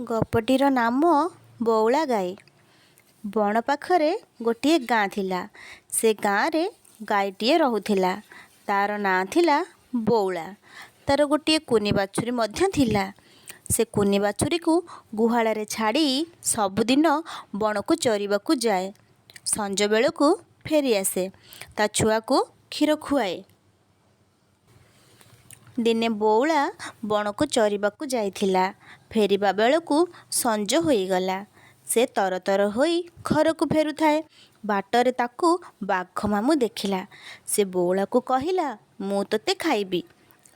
ଗପଟିର ନାମ ବଉଳା ଗାଈ। ବଣ ପାଖରେ ଗୋଟିଏ ଗାଁ ଥିଲା। ସେ ଗାଁରେ ଗାଈଟିଏ ରହୁଥିଲା। ତା'ର ନାଁ ଥିଲା ବଉଳା। ତା'ର ଗୋଟିଏ କୁନି ବାଛୁରୀ ମଧ୍ୟ ଥିଲା। ସେ କୁନି ବାଛୁରୀକୁ ଗୁହାଳରେ ଛାଡ଼ି ସବୁଦିନ ବଣକୁ ଚରିବାକୁ ଯାଏ। ସଞ୍ଜବେଳକୁ ଫେରିଆସେ। ତା' ଛୁଆକୁ କ୍ଷୀର ଖୁଆଏ। ଦିନେ ବଉଳା ବଣକୁ ଚରିବାକୁ ଯାଇଥିଲା। ଫେରିବା ବେଳକୁ ସଞ୍ଜ ହୋଇଗଲା। ସେ ତରତର ହୋଇ ଘରକୁ ଫେରୁଥାଏ। ବାଟରେ ତାକୁ ବାଘମାମୁଁ ଦେଖିଲା। ସେ ବଉଳାକୁ କହିଲା, ମୁଁ ତୋତେ ଖାଇବି।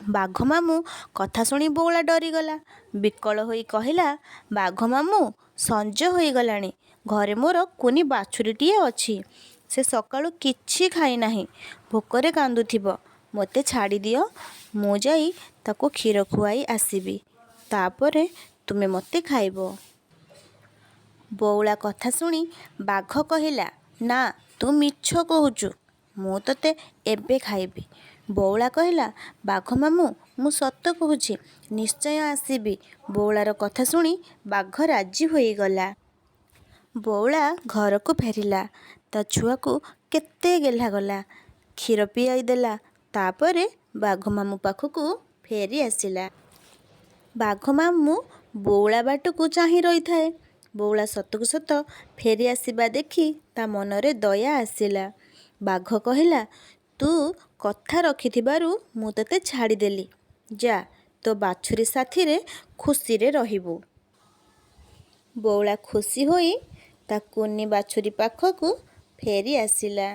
ବାଘମାମୁଁ କଥା ଶୁଣି ବଉଳା ଡରିଗଲା। ବିକଳ ହୋଇ କହିଲା, ବାଘମାମୁଁ, ସଞ୍ଜ ହୋଇଗଲାଣି। ଘରେ ମୋର କୁନି ବାଛୁରୀଟିଏ ଅଛି। ସେ ସକାଳୁ କିଛି ଖାଇନାହିଁ, ଭୋକରେ କାନ୍ଦୁଥିବ। ମୋତେ ଛାଡ଼ିଦିଅ, ମୁଁ ଯାଇ ତାକୁ କ୍ଷୀର ଖୁଆଇ ଆସିବି। ତା'ପରେ ତୁମେ ମୋତେ ଖାଇବ। ବଉଳା କଥା ଶୁଣି ବାଘ କହିଲା, ନା, ତୁ ମିଛ କହୁଛୁ। ମୁଁ ତୋତେ ଏବେ ଖାଇବି। ବଉଳା କହିଲା, ବାଘମାମୁଁ, ମୁଁ ସତ କହୁଛି, ନିଶ୍ଚୟ ଆସିବି। ବଉଳାର କଥା ଶୁଣି ବାଘ ରାଜି ହୋଇଗଲା। ବଉଳା ଘରକୁ ଫେରିଲା। ତା' ଛୁଆକୁ କେତେ ଗେହ୍ଲା କଲା। କ୍ଷୀର ପିଆଇ ଦେଲା। ତା'ପରେ ବାଘମାମୁଁ ପାଖକୁ ଫେରିଆସିଲା। ବାଘମାମୁଁ ବଉଳା ବାଟକୁ ଚାହିଁ ରହିଥାଏ। ବଉଳା ସତକୁ ସତ ଫେରିଆସିବା ଦେଖି ତା' ମନରେ ଦୟା ଆସିଲା। ବାଘ କହିଲା, ତୁ କଥା ରଖିଥିବାରୁ ମୁଁ ତୋତେ ଛାଡ଼ିଦେଲି। ଯା, ତୋ ବାଛୁରୀ ସାଥିରେ ଖୁସିରେ ରହିବୁ। ବଉଳା ଖୁସି ହୋଇ ତା' କୁନି ବାଛୁରୀ ପାଖକୁ ଫେରିଆସିଲା।